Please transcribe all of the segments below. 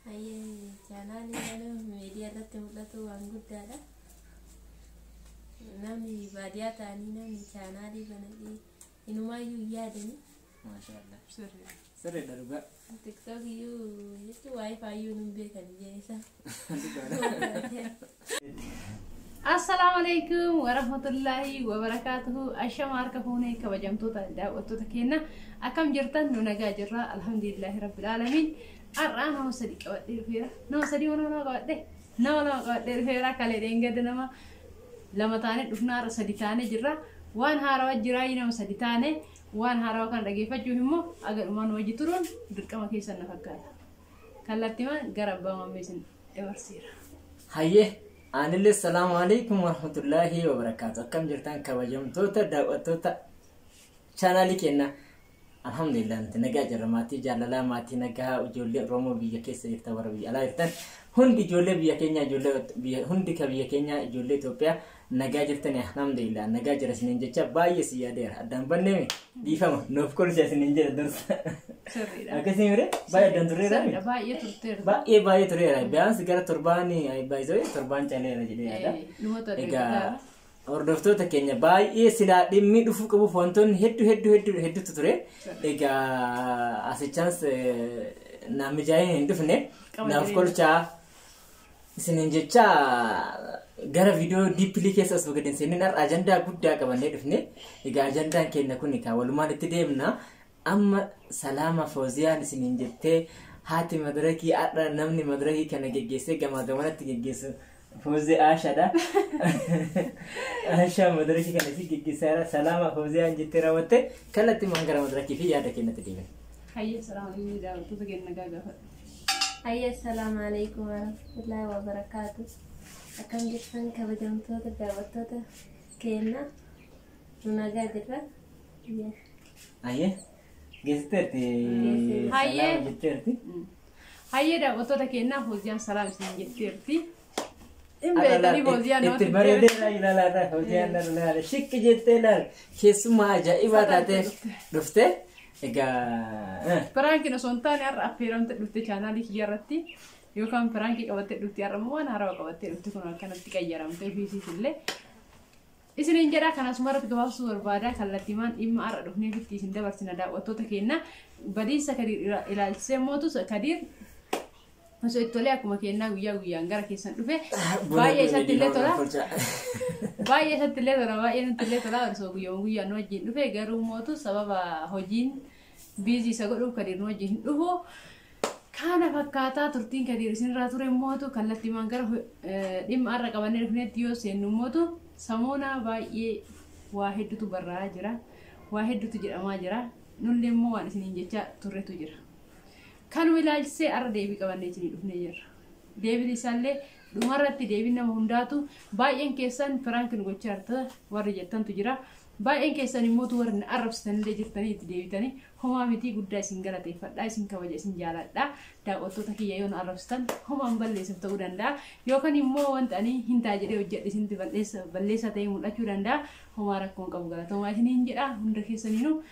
Hayyee, chaanaalii banuun miidiyaa irratti mul'atu waan guddaadha. Namni baadiyyaa ta'anii namni chaanaalii bananii inumaayyuu hin yaadani. Maashaallah. Sirriidha dhugaa. TikTok iyyuu jechuun waa'ee faayyuu nun beekan jeesa. Assalaamu alaikum warahmatullaahi wabarakaatuhu. Ashama harka fuunee, kabajamtoota daawwattoota keenya, akkam jirtan? Nu nagaa jirra, alhamdulillaahi rabbil aalamiin. Har'aa nama sadi qabadhee dhufeera. Nama sadii moo nama lama qabadhee? Nama lama qabadhee dhufeera. Kalee dheengadda nama lama taanee dhufnaa, har'a sadi taanee jirra. Waan haarawaa jiraayi, nama sadi taane waan haarawaa kana dhageeffachuuf immoo aga dhumaan wajji turuun dirqama keessan na fakkaata. Kallattimaan gara abbaa maammee isin dabarseera. Hayyee, anillee salaamu alaikum warahmatullaahi wabarakaatu. Akkam jirtan, kabajamtoota daawwattoota chaanaalii keenya? Alhamdulillah, nuti nagaa jirra. Maatii jaalalaa, maatii nagaa, ijoollee Oromoo biyya keessa jirtan, warra biyya alaa jirtan hundi, ijoollee biyya keenya, ijoollee biyya hundi, ka biyya keenya, ijoollee Itoophiyaa nagaa jirtan? Alhamdulillah, nagaa jira isiniin jecha. Baay'ee si yaadeera, addaan banneemi, dhiifama nuuf kolcha isiniin jedha dursa. Sirriidha. Akkasii mire, baay'ee addaan turreera. Sirriidha, baay'ee turteerta. Baay'ee baay'ee tureera. Biyaansi gara torbaan baay'ee torbaan caleera jedhee yaada. Dhumatu. Egaa hordoftoota keenya, baay'ee silaa dhimmi dhufuu qabuuf wantoonni hedduu hedduu hedduu hedduutu ture. Egaa asichaans naaf mijaa'ee hin dhufne, naaf kolchaa isiniin jecha. Gara viidiyoo deeply keessa osoo gadi hin seenin, har'a ajandaa guddaa qabannee dhufne. Egaa ajandaan keenya kun egaa walumaan itti deemna. Amma salaama Fooziyaan isiniin jettee, haati madirakii, har'a namni madirakii kana geggeessee gamaa gamanatti geggeessu Foozee Aashaadha. Aashaa madirakii kana si geggeessaa jira. Salaama Fooziyaan jettee raawwatte, kallattii gara madirakii fi yaada keenyatti deemna. Hayyee, salaamu alaikum, daawwattoota keenya nagaa gaafadhu. Hayyee, assalaamu alaikum warahmatullaahi wabarakaatu. Akkam jirtan, kabajamtoota daawwattoota keenya? Nu nagaa jirra. Hayyee, geessiteerti. Hayyee. Salaama jetteerti. Hayyee, daawwattoota keenyaa, Fooziyaan salaam isin jetteerti. Hin beekanii Fooziyaan Itti namatti bareedeera, ilaalaadha. Fooziyaan ilaala. Shikki jettee ilaala. Keessummaa ajaa'ibaa taatee dhufte. Egaa Prankiin osoo hin taane, har'a affeeramte dhufte chaanaalii kiyya irratti, yookaan prankii qabattee dhufte. Har'a immoo waan haarawaa qabattee dhufte, kun akkanatti qayyaramte ofiisiif illee. Isiniin jedha, kan asumarratti gabaabsuu barbaada. Kallattiimaan dhimma har'a dhufneefitti isin dabarsina, daawwattoota keenya. Badiisa Kadiir ilaalchisee mootu, Kadiir osoo itti tolee akkuma kennaa guyyaa guyyaan gara keessan dhufe baay'ee isatti illee tola. Baay'ee isatti illee tola, baay'ee nutti illee tola osoo guyyaa guyyaan nu wajjin dhufe. Garuu mootu sababa hojiin busy isa godhuuf Kadiir nu wajjin hin dhufu. Kana fakkaataa turtiin Kadiir isinirraa ture. Mootu kallattiimaan gara dhimma har'a qabannee dhufneetti yoo seennu, mootu samoonaa baay'ee waa hedduutu barraa'aa jira. Waa hedduutu jedhamaa jira. Nullee immoo waan isiniin jecha turretu jira. Kanuma ilaalchisee har'a deebii qabannee isinii dhufnee jirra. Deebiin isaallee dhumarratti deebiin nama hundaatu. Baay'een keessan prank nu gochaa jirta warri jettantu jira. Baay'een keessan immoo warri na arrabsitanillee jirtanii itti deebitanii. Homaa miti, guddaa isin galateeffadha, isin kabaja, isin jaaladha. Daawwattoota kiyya, yoo na arrabsitan homaan balleessuuf ta'uu danda'a. Yookaan immoo wanta ani hin ta'a jedhee hojjedhe isinitti balleessa balleessaa ta'ee mul'achuu danda'a. Homaa rakkoon qabu, galatoomaa isiniin jedha hunda keessaniinuu.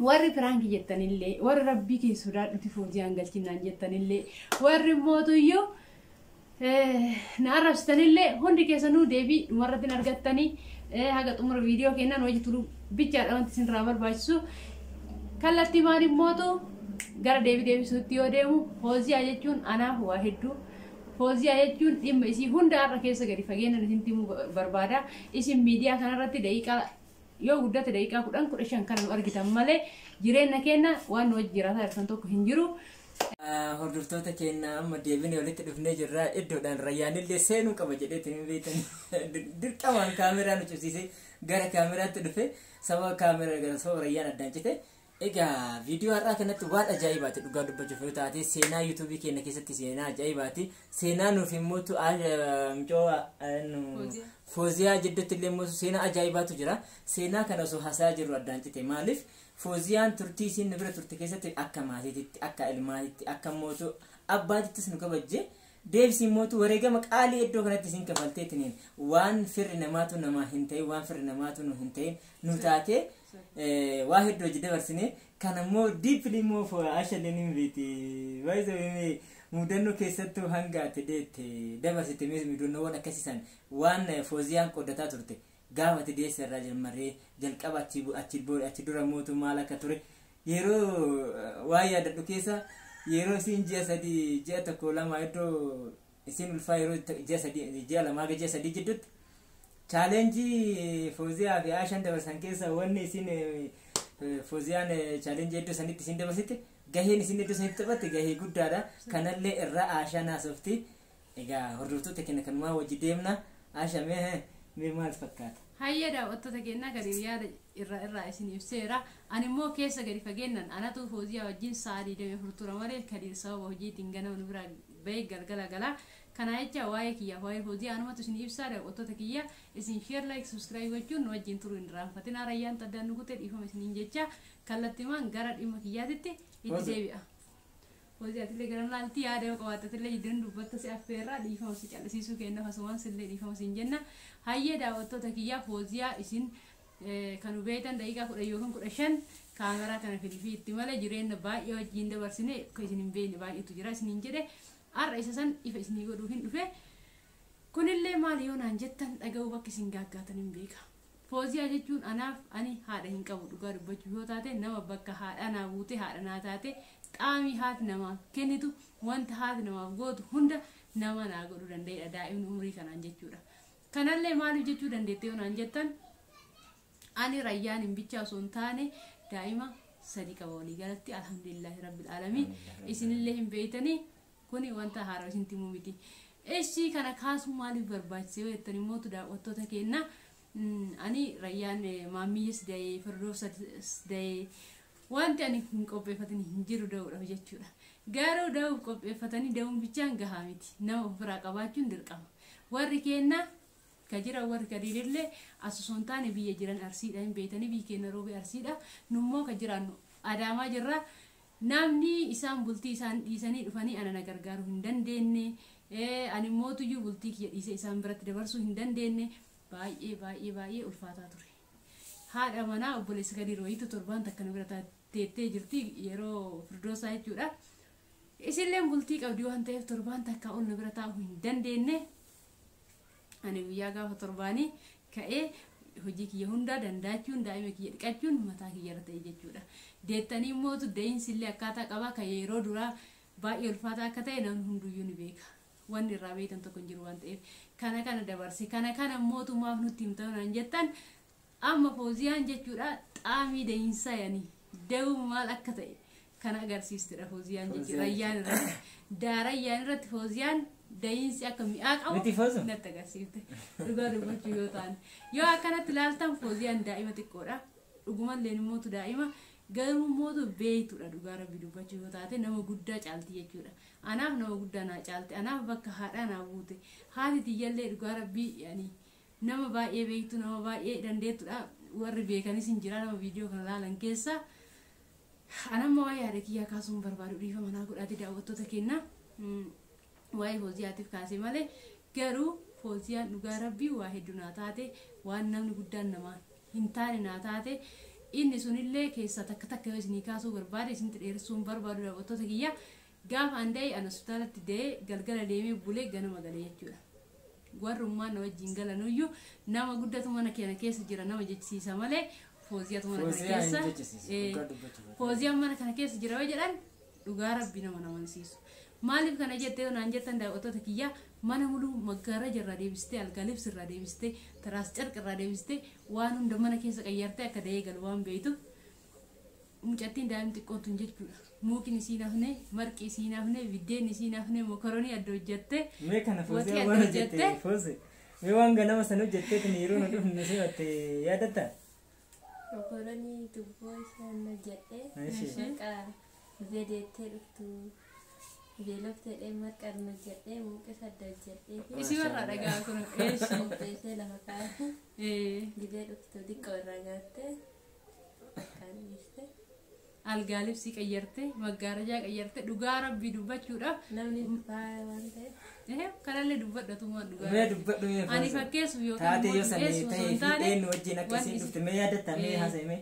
Warri prankii jettanillee, warri rabbii kee sodaadhuti Fooziyaan galchinaan jettanillee, warri mootuyyuu na arrabsitanillee, hundi keessanuu deebii dhumarratti hin argattanii. Haga xumura viidiyoo kennaan hojii turuu bichaadha wanti isinirraa barbaachisu. Kallattii maaliin mootu gara deebii deebisuutti yoo deemu, Fooziyaa jechuun anaaf waa hedduu. Fooziyaa jechuun dhimma isii hunda har'a keessa gadi fageenyaan isinitti himuu barbaada. Isin miidiyaa kanarratti daqiiqaa, yoo guddate daqiiqaa 10, 15 kana nu argitan malee, jireenya keenya waan nu wajji jiraataa jirtan tokko hin jiru. Hordoftoota keenya, amma deebinee walitti dhufnee jirra. Iddoodhaan Rayyaanillee seenuu qaba jedheetti hin beektan. Dirqamaan kaameraa nu cufsiisee gara kaameraatti dhufe, sababa kaameraa gara sababa Rayyaan addaan cite. Egaa viidiyoo har'aa kanatti waan ajaa'ibaati, dhugaa dubbachuuf yoo taate seenaa YouTubeii keenya keessatti seenaa ajaa'ibaati. Seenaa nuuf immoo mucoo Fooziyaa jidduutti illee immoo seenaa ajaa'ibaatu jira. Seenaa kana osoo haasa'aa jirru addaan cite. Maaliif? Fooziyaan turtii isiin nu bira turte keessatti akka maatiitti, akka ilmaatitti, akka mootu abbaatittis nu kabajje. Deebisiin mootu wareegama qaalii iddoo kanatti isiin kafalteetiniin waan firri namaatu namaa hin ta'in, waan firri namaatu nu hin ta'in nu taate, waa hedduu hojii dabarsine. Kan ammoo deeply immoo ashallee ni beekti. Baay'ee Mudannoo keessattuu hanga ati deette dabarsite mudannoowwan akkasiisan waan Fooziyaan qoddataa turte gaafa ati deesse irraa jalmarree jalqaba achi dura mootu maal akka ture yeroo waan yaadadhu keessa yeroo isiin ji'a 3 ji'a 1 2 iddoo isiin ulfaa yeroo ji'a 3 ji'a 2 haga ji'a 3 jidduutti chaalenjii Fooziyaa fi Aashaan dabarsan keessa wanni isiin Fooziyaan chaalenjii iddoo sanitti isiin dabarsite gaheen isin iddoo sanitti taphatte gahee guddaadha. Kanallee irraa Aashaan haasofti. Egaa hordoftoota keenya kanumaa wajji deemna. Aasha mee maal fakkaata? Hayya daawwattoota keenyaa gadi yaada irraa isin ibseera. Ani immoo keessa gadi fageennan anatu Fooziyaa wajjin sa'a 24 tura malee Kadiir sababa hojiitiin ganama nu biraa bahee galgala galaa. Kana jecha waa'ee kiyyaaf waa'ee Fooziyaa anumatu isin ibsaa daawwattoota kiyya isin share like subscribe gochuun nu wajjin turuu hin irraanfatinaa. Rayyaan addaan nu kutee dhiifama isiniin jecha kallattimaan gara dhimma kiyyaatitti itti deebi'a. Fooziyaatillee gara laalti yaada yoo qabaattetillee jidduun dubbatta si affeerraa dhiifama si callisiisuu kenna asumaan sillee dhiifama siin jenna. Hayyee daawwattoota kiyyaa Fooziyaa isin kan beektan daqiiqaa 10 yookiin 15 kaameraa kana filfii itti malee jireenya baay'ee wajjin dabarsine akka isin hin beekne baay'eetu jira isiniin jedhe har'a isa san ifa isinii godhuuf hin dhufe. Kunillee maali yoo naan jettan dhaga'uu bakka isin gaaggaatan hin beeka. Fooziyaa jechuun anaaf ani haadha hin qabu dhugaa dubbachuu yoo taate nama bakka haadha naa buute haadha naa taate xaamii haati namaaf kennitu wanta haati namaaf gootu hunda nama naa godhuu danda'edha daa'imni umurii kanaan jechuudha. Kanallee maaliif jechuu dandeette yoo naan jettan ani Rayyaan hin bichaa osoo hin taane daa'ima 3 qaba walii galatti alhamdulillahi rabbil aalamiin isinillee hin beeytanii kuni wanta haaraa isin timuu miti. Ishii kana kaasuu maaliif barbaachise yoo jettan immoo daawwattoota keenya ani Rayyaan maammiyyis da'ee Firdoofsas da'ee wanti ani hin qopheeffatin hin jiru da'uudhaaf jechuudha. Garuu da'uuf qopheeffatanii da'uun bichaan gahaa miti. Nama ofirraa qabaachuun dirqama. Warri keenya ka jiran warri Kadiirillee as osoo hin taane biyya jiran Arsiidha hin beeytanii biyyi keenya roobee Arsiidha. Nummoo ka jiraannu Adaamaa jirra. Namni isaan bultii isaan dhiisanii dhufanii ana na gargaaruu hin dandeenye. Ani mootuyyuu bultii kiyya dhiisee isaan biratti dabarsuu hin dandeenye. Baay'ee baay'ee baay'ee ulfaataa ture. Haadha manaa obboleessa Kadiir wayiitu torbaan takka nu bira teettee jirti yeroo Firdoosaa jechuudha. Isilleen bultii qabdi waan ta'eef torbaan takka ol nu bira taa'uu hin dandeenye. Ani guyyaa gaafa torbaanii ka'ee hojii kiyya hundaa dandaachuun daa'ima kiyya dhiqachuun mataa kiyya irra ta'e jechuudha. Deettanii immoo da'iinsi illee akkaataa qabaa kan yeroo duraa baay'ee ulfaataa akka ta'e namni hunduyyuu ni beeka. Wanni irraa beektan tokko hin jiru waan ta'eef kana kana dabarse kana kana mootummaaf nutti himtan naan jettan amma Fooziyaan jechuudha xaamii da'iinsaa yani da'uu maal akka ta'e kana agarsiistedha Fooziyaan jechuudha. Rayyaan irratti Rayyaan irratti Fooziyaan da'iinsi akka mi'aa qabu natti agarsiifte dhugaa dubbachuu yoo ta'an yoo akkanatti ilaaltan Fooziyaan daa'ima xiqqoodha dhugumallee immootu daa'ima garuu mootu beeytudha dhugaa rabbi dubbachuu yoo taate nama guddaa caalti jechuudha. Anaaf nama guddaa naa caalti anaaf bakka haadhaa naa buute haati tiyyallee dhugaa rabbii yani nama baay'ee beektu nama baay'ee dandeettudha warri beekanis hin jira nama viidiyoo kana laalan keessa. Anamma waa'ee yaada kiyyaa kaasuun barbaadu dhiifama manaa godhaate daawwattoota keenya waa'ee Fooziyaatiif kaase malee garuu Fooziyaan dhugaa rabbii waa hedduu naa taate waan namni guddaan namaa hin taane naa taate inni sunillee keessaa takka takka yoo isinii kaasuu barbaade isinitti dheeressuun barbaadu daawwattoota kiyya gaafa an da'e an hospitaalatti da'ee galgala deemee bulee ganama galee jechuudha. Warrummaan na wajjin galanuyyuu nama guddatu mana keenya keessa jira nama jechisiisa malee Fooziyaatu mana kana keessa Fooziyaan mana kana keessa jira yoo jedhan dhugaa rabbi nama namansiisu. Maaliif kana jettee naan jettan daawwattoota kiyya mana muluu maggaara irraa deebistee algaalibs irraa deebistee taraas carqa irraa deebistee waan hunda mana keessa qayyartee akka da'ee galu waan beektuuf mucattiin daa'imni xiqqoon tun jechuudha. Muuqni isii nafne, marqi isii nafne, biddeen isii nafne, mokoronii adda hojjette. Mee kana Fooziyaa waan hojjette Foozi. Mee waan ganama sana hojjetteetiin yeroo nu dhufnu simatte yaadatta? Mokoronii tubboo isaan hojjedhe marqa bedeettee dhuftu beeloftee marqa hojjedhe muuqis adda hojjedhee fi Isii warraa dhagaa kun eeshi. Qopheessee lafa kaa'e gidee dhuftu xiqqoo irraa nyaattee kan dhiiste. Algaa libsii qayyarte maggaarajaa qayyarte dhugaa rabbii dubbachuudhaaf Namni dhufaa waan ta'eef. Kanallee dubbadhatumaan dhugaa. Mee dubbadhu mee Ani fakkeessuuf yookaan taatee yoo immoo sana dhiyeessuuf osoo ta'ee hin fi taane eenyu wajjin akka wanti isiin dhufte mee yaadatta mee haasa'e mee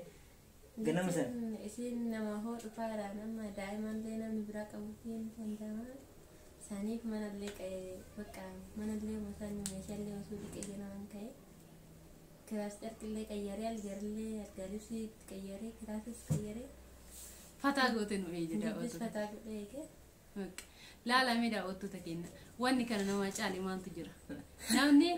ganama sana. Isiin nama hoo dhufaadha nama daa'imallee namni biraa qabu hin danda'ama. Saniif manallee bakka manallee masaan meeshaalee osoo dhiqee ganaan ka'e kiraas carqillee qayyaree algarillee algalibsii qayyaree kiraasis qayyaree Fataa goote nu eeyye dubbis daawwattoota. Fataa godhee eege. Laalamee daawwattoota keenya, wanni kana nama caale maaltu jira? Namni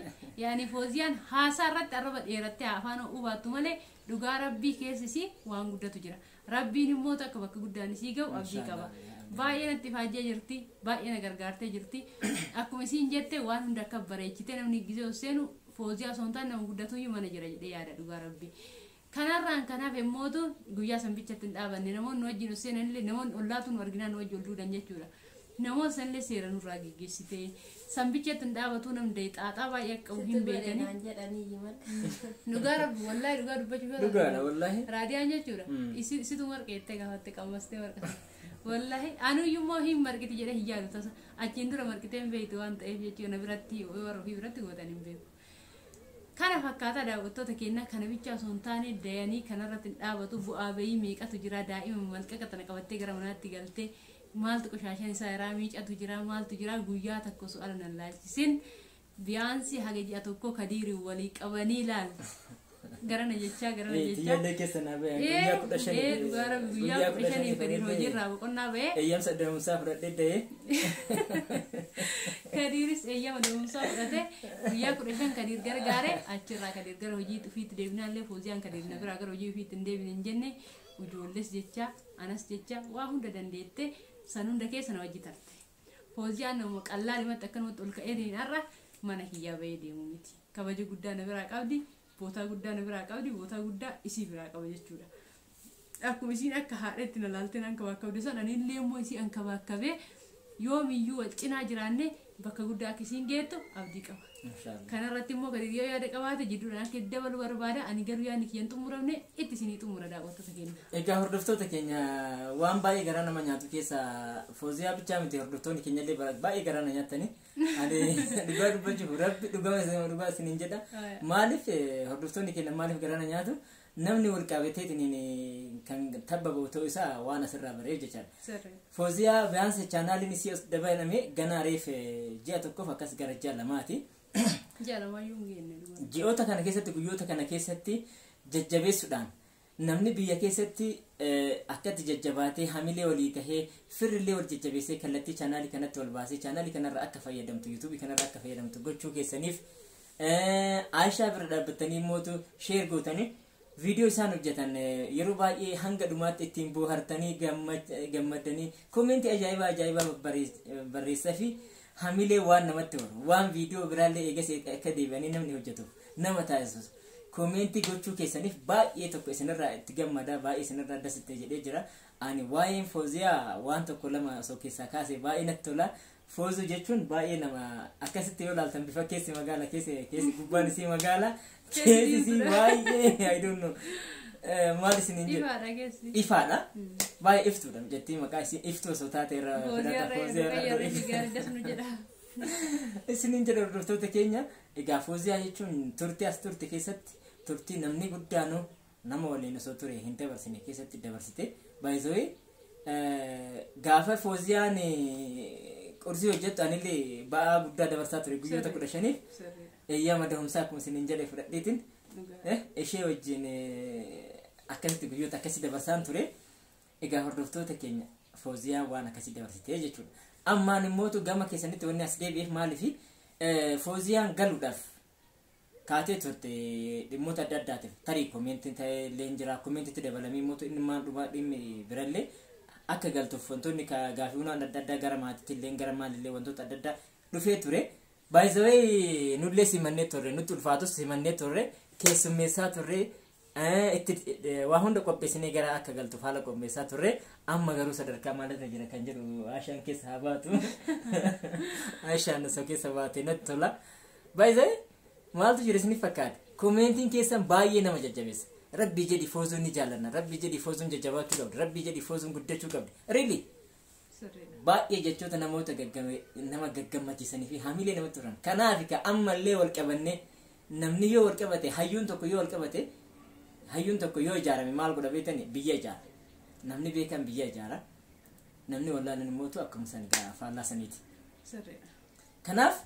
yaani Fooziyaan haasaa irratti arraba dheerattee afaan hubattu malee, dhugaa Rabbii keessisi waan guddatu jira. Rabbiin immoo takka bakka guddaan isii ga'u abdii qaba. Baay'ee natti faajjee jirti, baay'ee na gargaartee jirti. Akkuma isiin jette, waan hunda akka bareechite, namni gisee ol seenu Fooziyaa osoo hin taane nama guddatuyyuu mana jira jedhee yaada, dhugaa Rabbii. Kanarraan kanaaf immootu guyyaa sanbichatti hin dhaabanne. Namoonni wajjin ol seenanillee, namoonni ollaatu nu arginaan nu wajjin ol duudan jechuudha. Namoota sanillee seera nurraa geggeessite. Sanbichatti hin dhaabatu, namni xaaxaa baay'ee akka qabu hin Sitti godhe beekani. naan jedhanii himan. Dhugaa Rabbi, wallaahi, dhugaa dubbachuu yoo Dhugaadha wallaahi. Raadiyaan jechuudha. Isitu marqeettee gaafatte qammastee marqate. Wallaahi anuyyuu immoo hin marqiti jedhee hin yaadu tasa. Achiin dura marqitee hin beektu waan ta'eef jechuudha, na biratti warra ofii biratti gootan hin beeku. Kana fakkaataa daawwattoota keenya, kana bicha osoo hin taane dayanii kanarratti hin dhaabatu, bu'aa bahii meeqatu jira. Daa'ima malqaqa tana qabattee gara manaatti galtee maaltu qoshaashaan isaa irraa miicatu jira, maaltu jira. Guyyaa tokko osoo ala nan laalchisin biyaansi haga ji'a tokko Kadiirii walii qabanii ilaal garana jechaa garana jechaa. Tiyyaallee keessa naa bahe guyyaa 15. Dhugaa Rabbi, guyyaa 15 Kadiir hojiirraa boqonnaa bahee. Eeyyamsa da'umsaa fudhadhee da'ee. Kadiiris eeyyama da'umsaa fudhate, guyyaa 15 Kadiir gargaare. Achirraa Kadiir gara hojii ofiitti deebinaallee, Fooziyaan Kadiir na biraa gara hojii ofiitti hin deebine hin jenne. Ijoolles jecha, anas jecha, waa hunda dandeette, san hunda keessa na wajji tarte. Fooziyaan nama qallaa dhimatti akkanumatti ol ka'ee har'a mana kiyyaa bahee deemu miti. Kabaja guddaa na biraa qabdi, bootaa guddaa na biraa qabdi, bootaa guddaa isii biraa qaba jechuudha. Akkuma isiin akka haadhetti na laaltee nan kabaakabde san, anillee immoo isii an kabaakkabee yoomiyyuu wal cinaa jiraanne bakka guddaa akka isiin geettu abdii qaba. Kanarratti immoo gadi yoo yaada qabaate jidduudhaan akka itti dabalu barbaada. Ani garuu yaadni kiyyan xumuramne, itti isinii xumura, daawwattoota keenya. Egaa hordoftoota keenya, waan baay'ee garaa nama nyaatu keessa Fooziyaa bichaa miti, hordoftoonni keenya illee baay'ee garaa na nyaatani. Ani dhugaa dubbachuuf, Rabbi dhugaa isiniin jedha. Maaliif hordoftoonni keenya maaliif garaa na nyaatu? Namni wal qabateetiin kan tabba ba'u ta'uu isaa waan asirraa bareef jechaadha. Fooziyaa biyaansa chaanaaliin isii as dabalame ganaa reef ji'a tokkoof akkas gara ji'a 2ti. Ji'a lamaayyuu hin geenne dhugaa. Ji'oota kana keessatti, guyyoota kana keessatti jajjabeessuudhaan namni biyya keessatti akkatti jajjabaatee hamilee walii tahee, firrillee wal jajjabeessee, kallattii chaanaalii kanatti wal baasee, chaanaalii kanarra akka fayyadamtu, yuutuubii kanarra akka fayyadamtu gochuu keessaniif, Aayishaa bira dhaabbatanii mootu share gootanii viidiyoo isaan hojjetan yeroo baay'ee hanga dhumaatti ittiin bohaartanii gammadanii koomentii ajaa'ibaa ajaa'ibaa barreessaa fi hamilee waan namatti horu, waan viidiyoo biraallee eegas akka deebi'anii namni hojjetuuf nama taasisu koomentii gochuu keessaniif baay'ee tokko isinirraa itti gammadaa, baay'ee isinirraa dasitte jedhee jira. Ani waa'een Fooziyaa waan tokko lama osoo keessaa kaase baay'ee natti tola. Foozuu jechuun baay'ee nama akkasitti yoo ilaaltan bifa keessi magaala, keessi keessi gubbaan isii magaala, keessi isii baay'ee, I don't know, maal isiniin jedhu. Ifaadha keessi. Ifaadha, baay'ee iftuudha jettii, maqaa isii iftuu osoo taate irra Fooziyaa filata. Fooziyaa irra irra gaarii das nu jedha. Isiniin jedha hordoftoota keenya. Egaa Fooziyaa jechuun turtii as turte keessatti turtii namni guddaanu nama waliin osoo ture hin dabarsine keessatti dabarsite. Baay'isoo gaafa Fooziyaan qursii hojjettu anillee ba'aa guddaa dabarsaa ture guyyoota 15f eeyyama dahumsaa akkuma isiniin jedhe fudhadheetiin ishee wajjin akkasitti guyyoota akkasii dabarsaan ture. Egaa hordoftoota keenya, Fooziyaan waan akkasii dabarsite jechuudha. Ammaan immootu gama keessanitti wanni as deebi'eef maaliifi, Fooziyaan galuudhaaf kaatee turte dhimmoota adda addaatiif. Tarii koomentiin ta'ee illee hin jira, koomentiitti dabalamee immoo inni maan dhumaa dhimmi birallee akka galtuuf wantoonni gaafiiwwan adda addaa gara maatiitti illee gara maalillee wantoota adda addaa dhufee ture. Baay'isawee nullee simannee turre, nutti ulfaatus simannee turre, keessummeessaa turre, itti waa hunda qopheessinee gara akka galtuuf haala qopheessaa turre. Amma garuu sadarkaa maalirra jira kan jedhu Aashaan keessa haa baatu. Aashaan osoo keessa baate natti tola. Baay'isawee maaltu jira isiniif fakkaate? Koomentiin keessan baay'ee nama jajjabeessa. Rabbii jedhi Foozuun ni jaallanna. Rabbii jedhi Foozuun jajjabaachuu qabdi. Rabbii jedhi Foozuun guddachuu qabdi. Really? Baay'ee jechoota namoota nama gaggammachiisanii fi hamilee namatti turan. Kanaaf ka ammallee wal qabannee, namni yoo wal qabate, hayyuun tokko yoo wal qabate, hayyuun tokko yoo ijaarame maal godha beektani? Biyya ijaara. Namni beekan biyya ijaara. Namni wallaalan immoo akkuma san faallaa saniiti. Sirriidha. Kanaaf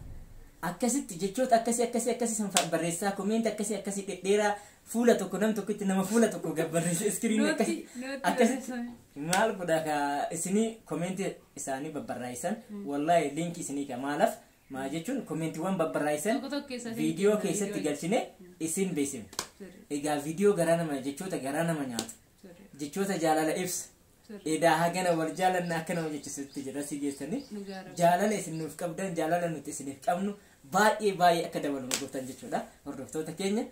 akkasitti jechoota akkasii akkasii akkasii san fa'a barreessaa, comment akkasii akkasii dhedheeraa, fuula tokko nam tokkotti nama fuula tokko gabbarreessa screen akkasii Nootii akkasitti barreessame. Maal godha ka isinii comment isaanii babbarreessan, wallaahi link isinii ka maalaaf maa jechuun commentiiwwan babbarreessan Tokko tokko keessa isin viidiyoo kenna, keessatti viidiyoo. galchine isin beeksifne. Sirriidha. Egaa viidiyoo garaa nama, jechoota garaa nama nyaatu, Sirriidha. jechoota jaalala ibsu, Sirriidha. edaa hagana wal jaalanna akka nama jechisutti jira si geessanii. Dhugaa Rabbi. Jaalala isin nuuf qabdan, jaalala nuti isiniif qabnu baay'ee baay'ee akka dabalu nu gootan jechuudha. Hordoftoota keenya,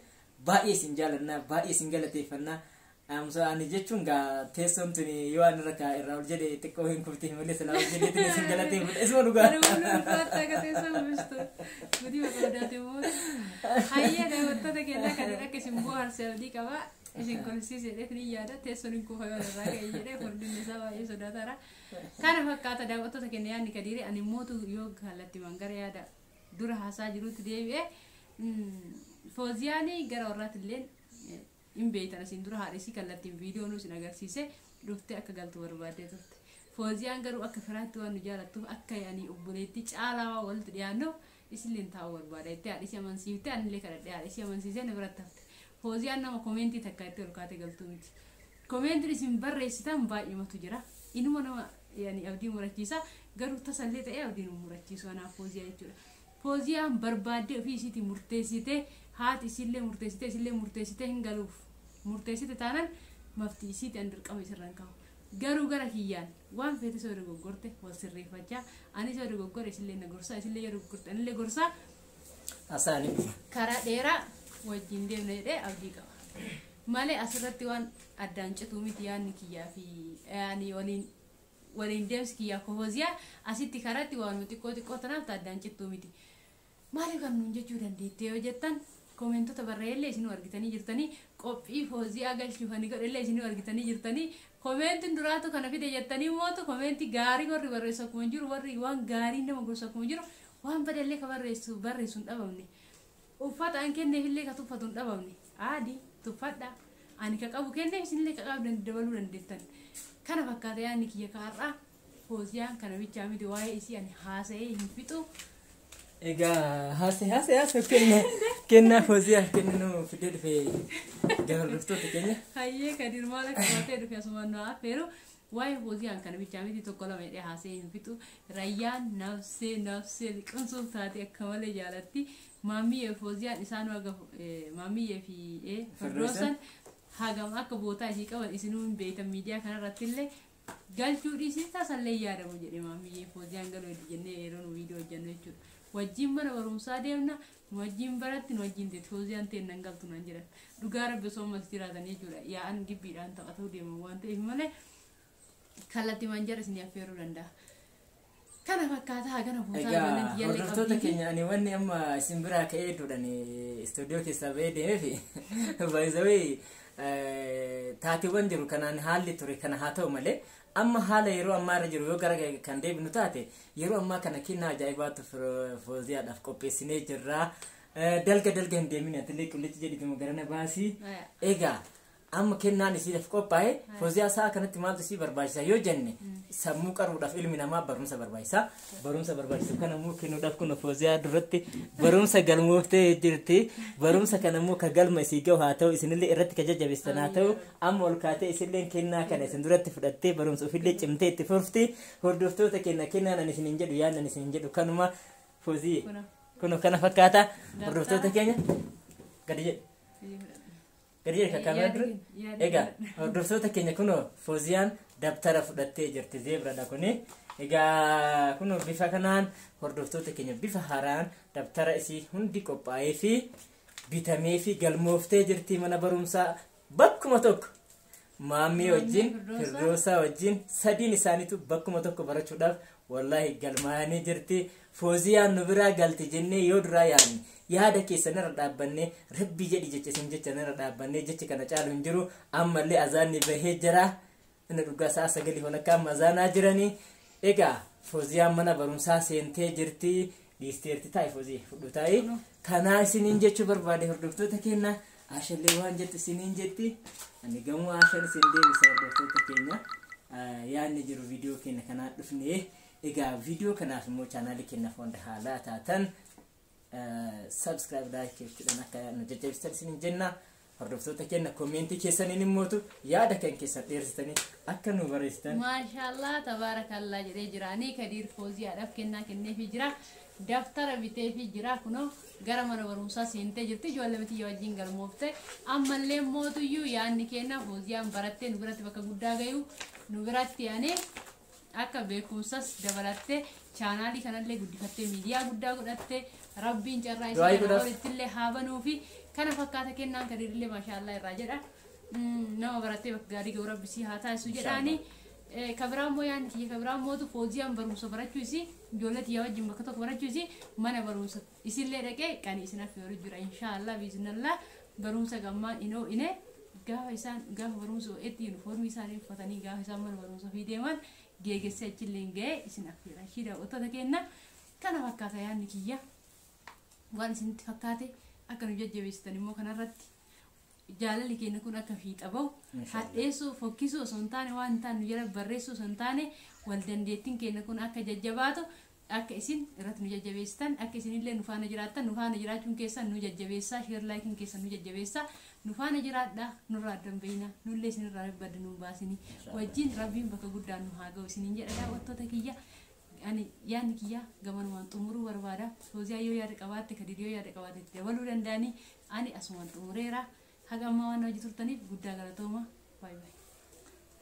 baay'ee isin jaalannaa, baay'ee isin galateeffannaa. Amsa ani jechuun gaa teessoon tuni yoo ani irra kaa irraa ol jedhe xiqqoo hin kufti malee silaa ol jedheetiin isin galateeffadha, isuma dhugaa. Ani ulfaata akka teessoo uwwistu. Gudii bakka odaate immoo. Hayyee, daawwattoota keenyaa, kanneen akka isin bohaarse abdii qaba. Isin kolfisiise jedhee ni yaada. Teessoon hin kufa yoo irraa ka'e jedhee furdinni isaa baay'ee sodaataadha. Kana fakkaata, daawwattoota keenya, yaadni Kadiiree. Ani mootu yoo kallattiiwwan gara yaada dura haasaa jirutti deebi'e, Fooziyaanii gara warraatti illee hin beektan, asiin dura haadhisii kallattiin viidiyoo nuus hin agarsiise, dhuftee akka galtu barbaaddee turte. Fooziyaan garuu akka firaatti waan nu jaalattuuf, akka ani obboleettii caalaa waan walitti dhiyaannuuf isillee taa'uu barbaada jettee haadhisii amansiiftee, anillee kadhadhee haadhisii amansiisee na biratti hafte. Fooziyaan nama comment takka itti ol kaatee galtuu miti. Commentiin isin barreessitan baay'eematu jira. Inuma nama yani abdii murachiisa, garuu tasallee ta'ee abdii nu murachiisu anaaf Fooziyaa jechuudha. Fooziyaan barbaaddee ofii isiitii murteessitee, haati isiillee murteessitee, isillee murteessitee hin galuuf murteessite taanaan maftii isiitii an dirqama isirraan kaa'u. Garuu gara kiyyaan waan feete soo dogoggorte wal sirreeffachaa, anis yoo dogoggore isillee na gorsaa, isillee yoo dogoggorte anillee gorsaa, Hasaani. karaa dheeraa wajjin deemna jedhee abdii qaba. Malee asirratti waan addaan cituu miti yaadni kiyyaa fi yaani waliin deemsi kiyyaa Fooziyaa asitti karaatti waan xiqqoo xiqqoo tanaaf addaan cittuu miti. Maaliif kan nuun jechuu dandeettee yoo jettan, commentota barreellee isinuu argitanii jirtanii, qophii Fooziyaa galchuuf ani godhellee isinuu argitanii jirtanii, commentiin duraatu kana fide jettanii mootu comment gaarii warri barreessu akkuma jiru, warri waan gaarii nama gorsu akkuma jiru, waan badellee ka barreessu barreessu hin dhabamne. Uffata an kenneefillee ka tuffatu hin dhabamne. Aadii tuffadha. Ani ka qabu kenneef, isinillee ka qabu dabaluu dandeettan. Kana fakkaata yaadni kiyya kaarraa. Fooziyaan kana bichaa miti, waa'ee isii ani haasa'ee hin fixu. Egaa haase haase haase kenna kennaa Fooziyaaf kenninu fidee dhufe gara hordoftoota keenya. Hayyee Kadir, maal akka qabatee dhufe asumaan nu affeeru. Waa'ee Fooziyaan kana bichaa miti, tokko lama jedhee haasa'ee hin fixu. Rayyaan nafsee nafsee liqimsuuf taate akka malee jaalatti. Maamiyyee Fooziyaan isaan haga maamiyyee fi Firdoosan hagam akka bootaa ishii qaban isinuu hin beektan. Miidiyaa kanarratti illee galchuu dhiisii tasallee yaadamu jedhe maamiyyee Fooziyaan galuu heddu jennee yeroo nu viidiyoo hojjennu jechuudha. Wajjin mana barumsaa deemna, nu wajjin baratti, nu wajjin teetti Fooziyaan ta'e nan galtu nan jedhan. Dhugaa Rabbi osoo ammas jiraatan jechuudha. Yaa'an gibbiidhaan taphatuu deeman waan ta'eef malee kallattii manjara isin affeeruu danda'a. Kana fakkaata hagana bootaa Egaa ijoolleen tiyyaallee hordoftoota qabdii. keenya, ani wanni amma isin biraa ka'ee hedduudhaan istuudiyoo keessaa bahee deemeef, baay'isawee taateewwan jiru kanaan haalli ture kana haa ta'u malee, amma haala yeroo ammaa irra jiru yoo gara kan deebinu taate, yeroo ammaa kana kennaa ajaa'ibaatu Fooziyaadhaaf qopheessinee jirra. Dalga dalga hin deemin, atilee qullichi jedhituma garana baasii. Egaa amma kennaan isiidhaaf qophaa'e, Fooziyaa sa'a kanatti maaltu isii barbaachisa yoo jenne, sammuu qaruudhaaf ilmi namaa barumsa barbaachisa. Barumsa barbaachisu kana immoo kennuudhaaf kun Fooziyaa duratti barumsa galmooftee jirti. Barumsa kana immoo ka galma isii gahu haa ta'u, isinillee irratti ka jajjabeessan haa ta'u. Amma ol kaatee isillee kennaa kana isin duratti fudhattee barumsa ofillee cimtee itti fufti. Hordoftoota keenya, kennaan ani isiniin jedhu, yaadni ani isiniin jedhu kanuma. Foozii kun kana fakkaata, hordoftoota keenya. Gadi jedhu. Gadi jedhu kakaamaa dura. Egaa hordoftoota keenya, kunoo Fooziyaan dabtara fudhattee jirti, zeebradha kuni. Egaa kunoo bifa kanaan, hordoftoota keenya, bifa haaraan dabtara isii hundi qophaa'ee fi bitamee fi galmooftee jirti mana barumsaa bakkuma tokko. Maammii wajjin, Firdoosaa wajjin, sadiin isaaniitu bakkuma tokko barachuudhaaf wallaahi galmaa'anii jirti. Fooziyaan nu biraa galti jennee yoo duraa yaadne, yaada keessan irra dhaabbannee, Rabbi jedhi jecha isin jecha irra dhaabbannee, jechi kana caalu hin jiru. Ammallee azaanni bahee jira. Inni dhugaa sa'a 9:30 amma azaanaa jiranii. Egaa Fooziyaan mana barumsaa seentee jirti. Dhiisteerti, taa'e Foozii fudhu taa'e. Kanaa isiniin jechuu barbaade, hordoftoota keenya. Ashallee waan jettu isiniin jetti. Ani gamoo Ashan isin deebisa, hordoftoota keenya. Yaadni jiru viidiyoo keenya kanaan dhufnee Egaa viidiyoo kanaaf immoo chaanaalii keenyaaf wanta haalaa taatan subscribe, like jechuudhaan akka nu jajjabeessitan isiniin jenna. Hordoftoota keenya, koomeentii keessaniin immootu yaada kan keessan dheersitanii akka nu barreessitan. Maashaallah, tabaarakallaa jedhee jiraanii Kadiir Fooziyaadhaaf kennaa kenneefii jira. Daftara biteefii jira. Kunoo gara mana barumsaa seentee jirti. Ijoollee miti wajjin galmoofte. Ammallee mootuyyuu yaadni kennaa Fooziyaan barattee nu biratti bakka guddaa gayu, nu biratti yaanee akka beekumsas dabalattee, chaanaalii kanallee guddifattee, miidiyaa guddaa godhattee, Rabbiin carraa Du'aa isii kana godhaaf. olittillee haa banuufi kana fakkaata. Kennaan Kadiirillee maashaallah irraa jedha. Nama barattee bakka gaarii ga'u Rabbi sii haa taasisu jedhaani. Kabiraa immoo yaadni kiyya kabiraa mootu Fooziyaan barumsa barachuu isii, ijoollee tiyya wajjin bakka tokko barachuu isii, mana barumsa isillee dhaqee qanii isin affeeru jira, inshaallah biiznallah. Barumsa gammaan inoo ine gaafa isaan gaafa barumsa itti yuunifoormii isaanii uffatanii gaafa isaan mana barumsa ofii deeman geegessee achillee ga'ee isin affeera. Ishii daawwattoota kenna, kana fakkaata yaadni kiyya. Waan isinitti fakkaate akka nu jajjabeessitan immoo kanarratti jaalalli keenya kun akka fiixa bahu, hadheessuu fokkisuu osoo hin taane, waan hin taane nu jala barreessuu osoo hin taane, wal dandeettiin keenya kun akka jajjabaatu akka isin irratti nu jajjabeessitan, akka isinillee nu faana jiraattan, nu faana jiraachuun keessan nu jajjabeessaa, share, likeiin keessan nu jajjabeessaa, nu faana jiraadhaa, nurraa addan beeyna, nullee isinirraa badda nu baasini wajjin Rabbiin bakka guddaan nu haa ga'u isiniin jedha. Daawwattoota kiyya, ani yaadni kiyya gamanumaan xumuruu barbaada. Fooziyaa yoo yaada qabaatte, Kadiir yoo yaada qabaatte itti dabaluu danda'anii, ani asumaan xumureera. Haga ammaa waan hojii turtaniif guddaa galatooma. Baay'ee baay'ee.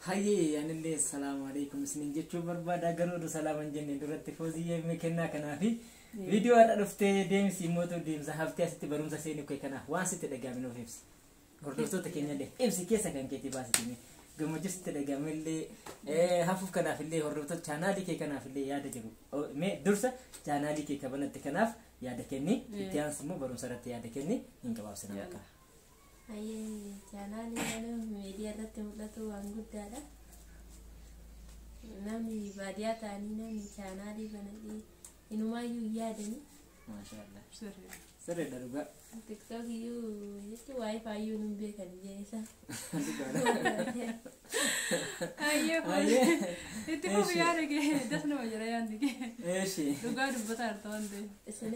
Hayyee, anillee salaamu alaikum isiniin jechuu barbaada. Garuu oduu salaaman jenneen duratti, Fooziyyee, kennaa kanaafi viidiyoo har'a dhuftee deemsi immoo deemsa haftee asitti barumsa seenuu kee kanaaf waan sitti dhagahame nuuf ibsi. Hordoftoota keenyallee ibsi, keessa kan keetii baasitime. Gammachuu sitti dhagahamellee, hafuuf kanaafillee, hordoftoota chaanaalii kee kanaafillee yaada jiru. Mee dursa chaanaalii kee kabanatti kanaaf yaada kenni, itti aansi immoo barumsa irratti yaada kenni, hin gabaabsina bakka. Hayyee, chaanaalii banuun miidiyaa irratti mul'atu waan guddaadha. Namni baadiyyaa ta'anii namni chaanaalii bananii inumaayyuu hin yaadanii. Maashaallah. Sirriidha dhugaa. TikTok iyyuu jechuun waa'ee faayyuu nun beekan jeesa. Ayyee, itti fufi, yaada kee das nama jira yaadni kee. Eeshi. Dhugaa dubbataa jirta waan ta'eef. Isin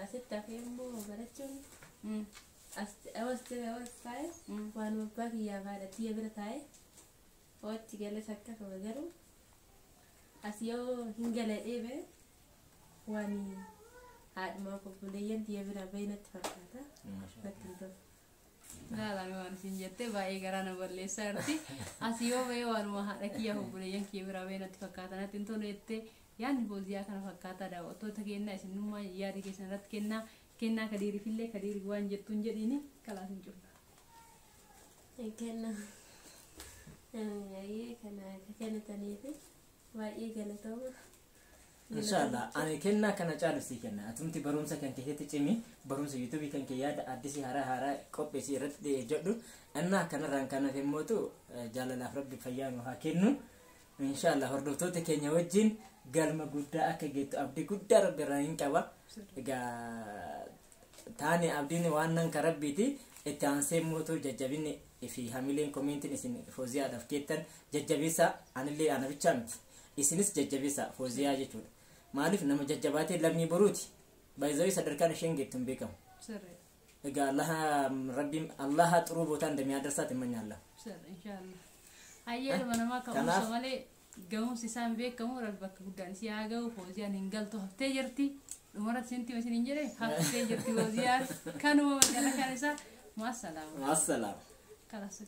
asitti hafee immoo barachuun as as taa'e waan abbaa kiyyaa fi haadha tiyya bira taa'e achi gales akkasuma, garuu as yoo hin galadhee ba'e waan haadhumaaf obboleeyyan tiyya bira ba'e natti fakkaata, natti hin tolu. Ilaalame waan isin jettee baay'ee garaa na balleessaa jirti. As yoo ba'e waanuma haadha kiyya obboleeyyan kiyya biraa ba'e natti fakkaata, natti hin tolu jettee. Yaadni Fooziyaa kana fakkaata. Daawwattoota kennaa, isinummaa yaada keessan irratti kennaa kennaa. Kadiiriifillee Kadiiri waan jettuun jedhiini kalaas hin cufna. Kenna baay'ee kana akka kennitaniif baay'ee galatooma. Inshaallah, ani kennaa kana caalu sii kenna. Atumti barumsa kan keessatti cimi, barumsa yuutuubii kan kee yaada addisii haaraa haaraa qopheessii irratti jedhu. Innaa kanarraan kan hafe immootu jaalalaaf Rabbi fayyaa nu haa kennu. Inshaallah, hordoftoota keenya wajjin galma guddaa akka geettu abdii guddaa Rabbi irraa hin qaba. Egaa taane abdiin waan nan ka Rabbiiti. Itti aansee mootu jajjabinni fi hamileen koomeentiin isin Fooziyaadhaaf keettan jajjabeessa. Anillee ana bichaa miti, isinis jajjabeessa Fooziyaa jechuudha. Maaliif, nama jajjabaatee lammii boruuti baay'ee sadarkaan isheen geettu hin beekamu. Sirri. Egaa Allaha Rabbiin Allaha xuruu bootaan እንደሚያደርሳት እመኛለሁ። Sirri, inshaallah. Hayyee, ilma namaa ka'umsa malee ga'umsi isaan beekamu, Rabbi bakka guddaan si haa ga'u. Fooziyaan hin galtu, haftee jirti. Dhumarratti sinti isin hin jedhe, haftee jirti Fooziyaan. Kanuma macarrashaan isaa. Maasalaama. Assalaam. Kalas.